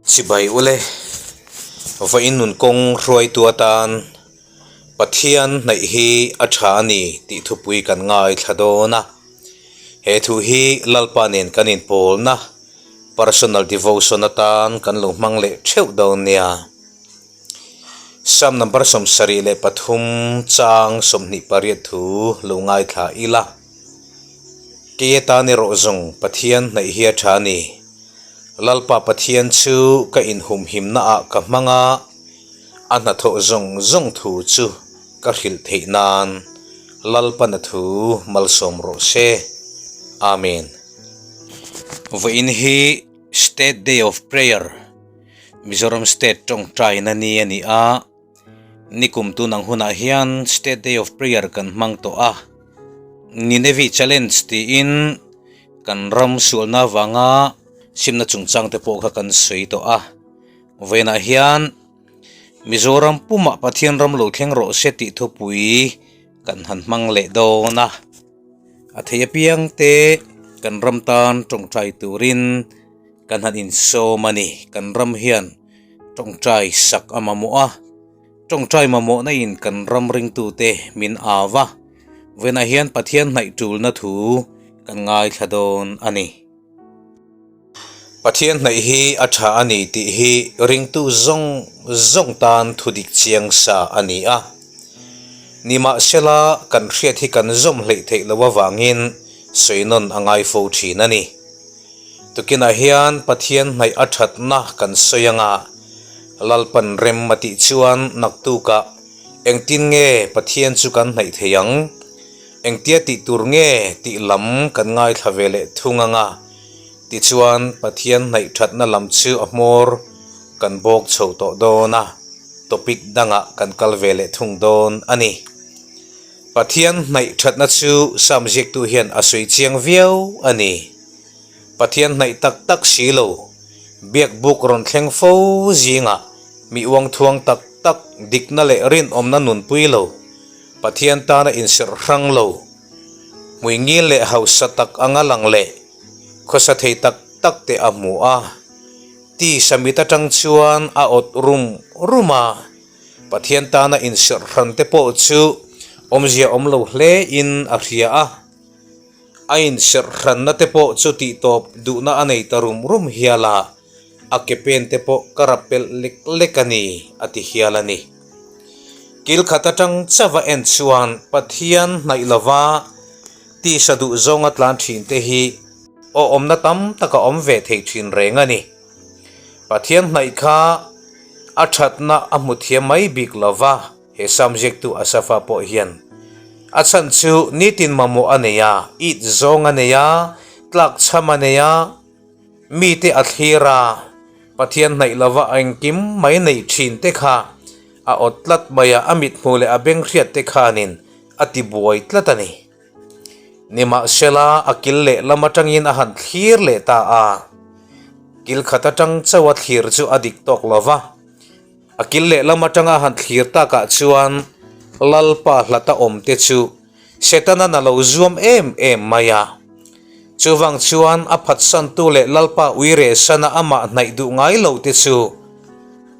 Chibai ule, vawiin nun kawng hruaitu atan Pathian hnaih hi a tha a ni tih thupui kan ngaithla dawn a. He thu hi Lalpa nen kan inpawlna, personal devotion, atan kan lo hmang leh theuh dawn nia. Psalm number 73 chang 28 thu lo ngaithla ila. Kei atan erawh zawng Pathian hnaih hi a tha a ni. Lalpa Pathian chu ka inhumhimna ah ka hmang a, a hnathawh zawng zawng thu chu ka hrilh theih nan Lalpana thu malsawm rawh se. Amen. Vawiin hi State Day of Prayer, Mizoram State tawngtaina ni a ni a, nikum tun ang hunah hian State Day of Prayer kan hmang tawh a, Nineveh Challenge tiin Kan ram sualna avanga simna chungchang te pawh kha kan sawi tawh a, vawiinah hian Mizoram pumah Pathian ram lo thleng rawh se tih thupui kan han hmang leh dawn a, a thei apiang te kan ram tan tawngtai turin kan han insawm a ni. Kan ram hian tawngtai sak a mamawh a, tawngtai mamawhna in kan ram ringtute min au a. Vawiinah hian Pathian hnaih tulna thu kan ngaithla dawn a ni. Pathian hnaih hi a tha a ni tih hi ringtu zawng zawng tan thu dik chiang sa a ni a. Nimahsela kan hriat hi kan zawm hleih theih loh avangin sawi nawn a ngai fo thin a ni. Tukinah hian Pathian hnaih a thatna kan sawi anga Lalpan rem a tih chuan naktukah Engtin nge Pathian chu kan hnaih thei ang? Engtia tih tur nge tih lam kan ngaithla ve leh thung ang a, tichuan Pathian hnaih thatna lam chu a hmawr kan bawk chho tawh dawn a, topic dangah kan kal ve leh thung dawn a ni. Pathian hnaih thatna chu Psalm ziaktu hian a sawi chiang viau a ni. Pathian hnaih tak tak si lo, biak buk rawn thleng fo zingah mi uangthuang tak tak dikna leh rinawmna nunpui lo, Pathian tana inserh hrang lo, hmuingil leh hausa tak anga lang leh khawsa thei tak tak te a hmu a. Tisa mit atang chuan a awt rum rum a, Pathian tana inserh hran te pawh chu awmzia awm lo hle in a hria a. A inserh hranna te pawh chu tihtawp duhna a nei ta rum rum hial a, a ke pen te pawh ka rap pelh lek lek a ni, a ti hial a ni. Kil khat atang chauh a en chuan Pathian hnaih lova tisa duh zawnga tlan thin te hi awhawmna tam tak a awm ve thei thin reng a ni. Pathian hnaih kha a thatna a hmu thiam mai bik lova. He subject-tu Asafa pawh hian a chhan chu nitin mamawh a nei a, it zawng a nei a, tlak chham a nei a, mite a thlir a, Pathian hnaih lova engkim mai neih thin te kha a awt tlat mai a, a mithmuh leh a beng hriat te khanin a ti buai tlat a ni. Nimahsela a kil leh lam atangin a han thlir leh ta a, kil khat atang chauh a thlir chu a dik tawk lova, A kil lehlam atanga han thlir takah chuan Lalpa hlata awmte chu Setana'n a lo zuam em em mai a. Chuvang chuan a phatsantu leh Lalpa uirehsana amah hnaih duh ngai lote chu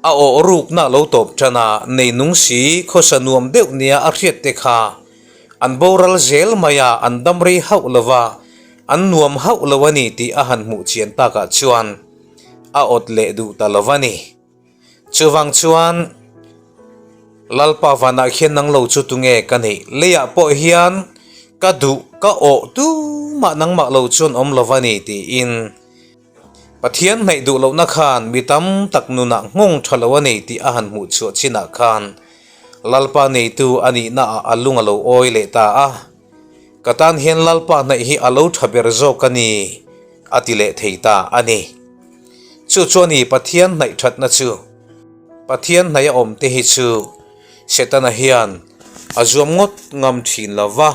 a awh rukna a lo tawp tan a, neinung si khawsa nuam deuh nia a hriatte kha an boral zel mai a, an dam rei hauh lo va, an nuam hauh lo a ni tih a han hmuh chian takah chuan a awt leh duh ta lo va ni. Chuvang chuan Lalpa vanah khian nang lo chu tunge ka neih? Leiah pawh hian ka duh, ka awh tumah nangmah lo chuan awm lo va ni tiin Pathian hnaih duh lohna khan mi tam tak nunah nghawng tha lo a nei tih a han hmuh chhuah chinah khan Lalpa neitu a nihnaah a lung a lo awi leh ta a. Ka tan hian Lalpa hnaih hi a lo tha ber zawk a ni, a ti leh thei ta a ni. Chu chu a ni Pathian hnaih thatna chu. Pathian hnaih a awm te hi chu Setana hian a zuam ngawt ngam thin lo va.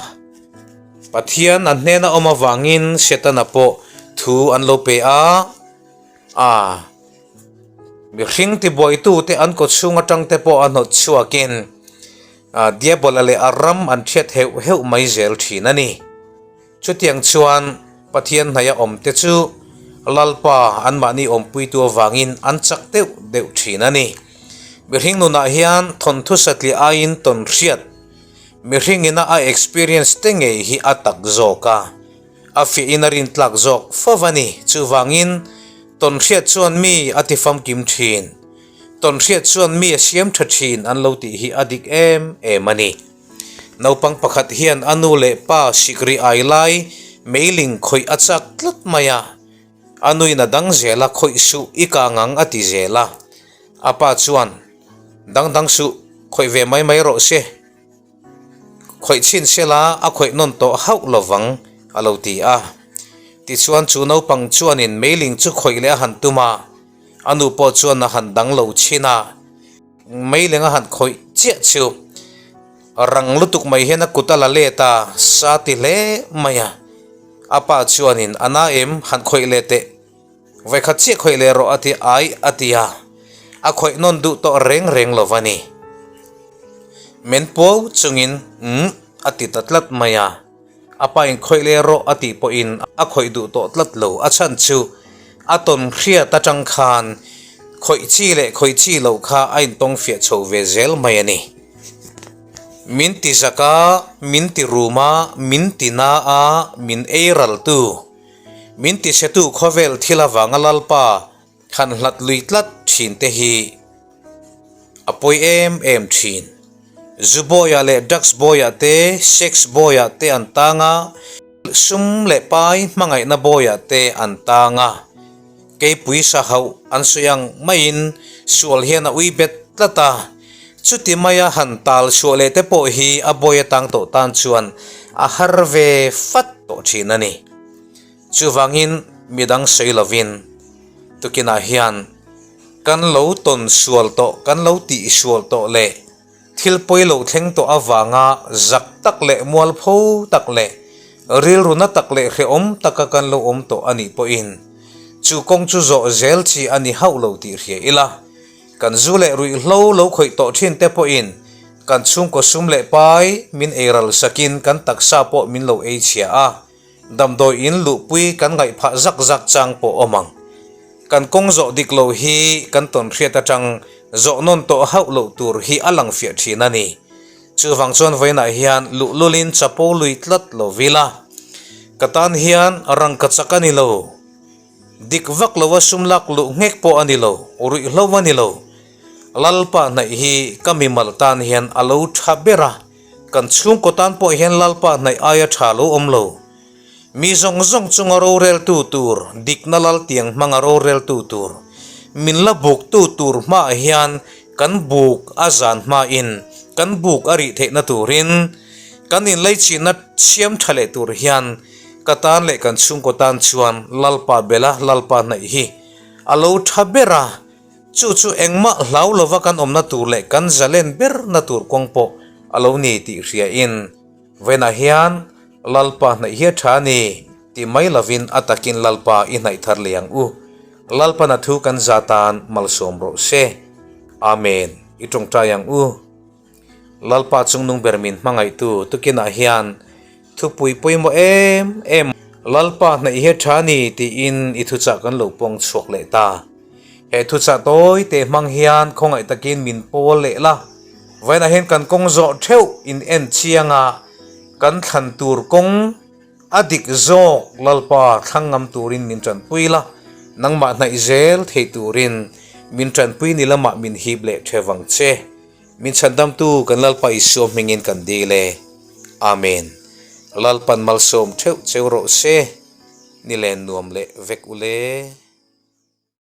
Pathian an hnena awm avangin Setana pawh thu an lo pe a, a mihring tibuaitute an kawchhung atang te pawh a hnawt chhuakin, Diabola leh a ram an thiat heuh heuh mai zel thin a ni. Chutiang chuan Pathian hnaia awmte chu Lalpa anmahni awmpuitu avangin an chak deuh deuh thin a ni. Mihring nunah hian thawnthu satliah aiin tawn hriat mihringina a experience te ngei hi a tak zawk a, a fiahin a rintlak zawk fo a ni. Chuvangin tawn hriat chuan mi a tifamkim thin, tawn hriat chuan mi a siam tha thin an lo tih hi a dik em em a ni. Naupang pakhat hian a nu leh pa sikri ai lai meiling khawih a chak tlat mai a, a nuin a dang zel a, khawih suh i kang ang a ti zel a. A pa chuan, Dang dang suh, khawih ve mai mai rawh se, khawih chhin se la a khawih nawn tawh hauh lo vang a lo ti a. Tichuan chu naupang chuanin meiling chu khawih leh a han tum a, a nu pawh chuan a han dang lo chhin a. Meiling a han khawih chiah chu rang lutuk mai hian a kut a la let a, sa ti hle mai a. A pa chuanin a na em han khawih leh teh, vawikhat chiah khawih leh rawh a ti ai a ti a, a khawih nawn duh tawh reng reng lo va ni. Men puau chungin umm a ti ta tlat mai a. A pa in khawih leh rawh a tih pawhin a khawih duh tawh tlat lo. A chhan chu a tawn hriat atang khan khawih chi leh khawih chi loh kha a intawng fiah chho ve zel mai a ni. Min ti zak a, min ti rum a, min ti na a, min ei ral tu, min ti chhe tu khawvel thil avanga Lalpa han hlat lui tlat thin te hi a pawi em em thin. Zu bawiah leh drugs bawiah te, sex bawiah te an tang a, sum leh pai hmangaihna bawiah te an tang a. Keipui sa hauh an sawi ang maiin sual hian a ui bet tlat a, chuti maia han tal chhuah leh te pawh hi a bawi atang tawh tan chuan a har ve fat tawh thin a ni. Chuvangin midang sawi lovin tukinah hian kan lo tawn sual tawh, kan lo tih sual tawh leh thil pawi lo thleng tawh avanga zak tak leh mualpho tak leh rilru na tak leh hrehawm taka kan lo awm tawh a nih pawhin chu kawng chu zawh zel chi a ni hauh lo tih hria ila. Kan zu leh ruihhlo lo khawih tawh thin te pawhin kan chhungkaw sum leh pai min eiral sakin kan taksa pawh min lo ei chhia a. Damdawi in luhpui kan ngaih phah zak zak chang pawh awm ang. Kan kawng zawh dik lo hi kan tawn hriat atang zawh nawn tawh hauh loh tur hi a lang fiah thin a ni. Chuvang chuan vawiinah hian luhlulin chapo lui tlat lo vila. Ka tan hian rangka chak a ni lo. Dik vak loa sum lak luh nghek pawh a ni lo, ruihhlo a ni lo. Lalpa hnaih hi ka mimal tan hian a lo tha ber a. Kan chhungkaw tan pawh hian Lalpa hnaih aia tha lo awm lo. Mi zawng zawng chunga roreltu tur, dikna laltiang hmanga roreltu tur, min la buktu tur hmaah hian kan buk a zan hmain kan buk a rih theihna turin kan inleichihna siam tha leh tur hian ka tan leh kan chhungkaw tan chuan Lalpa bela Lalpa hnaih hi a lo tha ber a. Chu chu engmah hlau lova kan awmna tur leh kan zalen berna tur kawng pawh a lo ni tih hriain Vawiinah hian Lalpa hnaih hi a tha a ni tih mai lovin a takin Lalpa i hnaih thar leh ang u. Lalpan a thu kan za tan malsawm rawh se. Amen. I tawngtai ang u. Lalpa chungnung ber min hmangaihtu tukinah hian thupui pawimawh em em Lalpa hnaih hi a tha ni tiin i thuchah kan lo pawng chhuak leh ta. He thuchah tawi te hmang hian khawngaih takin min pawl leh la. Vawiinah hian kan kawng zawh theuh in en chiang a, kan thlan tur kawng a dik zawk Lalpa thlang ngam turin min tanpui la, nangmah hnaih zel thei turin min tanpui ni lamah min hip leh theuh ang che. Min chhandamtu kan Lalpa Isua hmingin kan dil e. Amen. Lalpan malsawm theuh cheu rawh se. Ni len nuam leh vek ule.